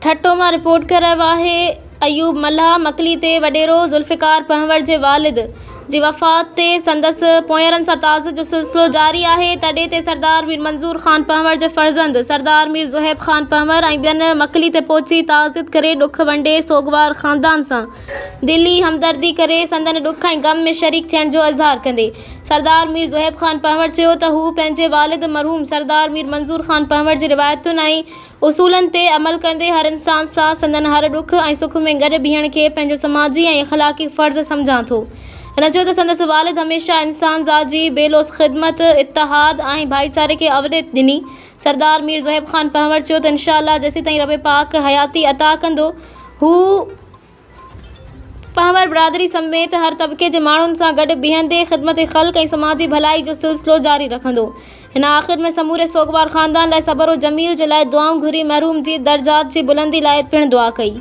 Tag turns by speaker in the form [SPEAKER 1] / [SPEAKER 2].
[SPEAKER 1] ٺٽو مان رپورٽ ڪري رهيو آهي ايوب ملاح مڪلي تي وڏيرو ذوالفقار پنهور جي والد جي وفات تي سندس پوئيرن سان تعزيت جو سلسلو جاري آهي تڏي تي سردار مير منظور خان پنهور جي فرزند سردار مير زوهيب خان پنهور ۽ ٻين مڪلي تي پهچي تعزيت ڪري ڏک ونڊي سوڳوار خاندان سان دلي همدردي ڪري سندن ڏک ۽ غم ۾ شريڪ ٿيڻ جو اظهار ڪندي سردار مير زوهيب خان پنهور چيو ته هو پنهنجي والد مرحوم سردار مير منظور خان پنهور جي روايتن ۽ اصولن تي عمل ڪندي هر انسان سان سندن هر ڏک ۽ سک ۾ گڏ بيهڻ کي پنهنجو سماجي ۽ اخلاقي فرض سمجهان ٿو. هن چيو ته سندس والد هميشه انسان ذات جي بي لوث خدمت، اتحاد ۽ ڀائيچاري کي اوليت ڏني. سردار مير زوهيب خان پنهور چيو ته انشاء الله جيسيتائين رب پاڪ حياتي عطا ڪندو هو پنهور برادري سميت هر طبقي جي ماڻهن سان گڏ بيهندي خدمت خلق ۽ سماجي ڀلائي جو سلسلو جاري رکندو. هن آخر ۾ سموري سوڳوار خاندان لاء صبر و جميل جي لاء دعائون گهري مرحوم جي درجات جي بلندي لاء پڻ دعا ڪئي.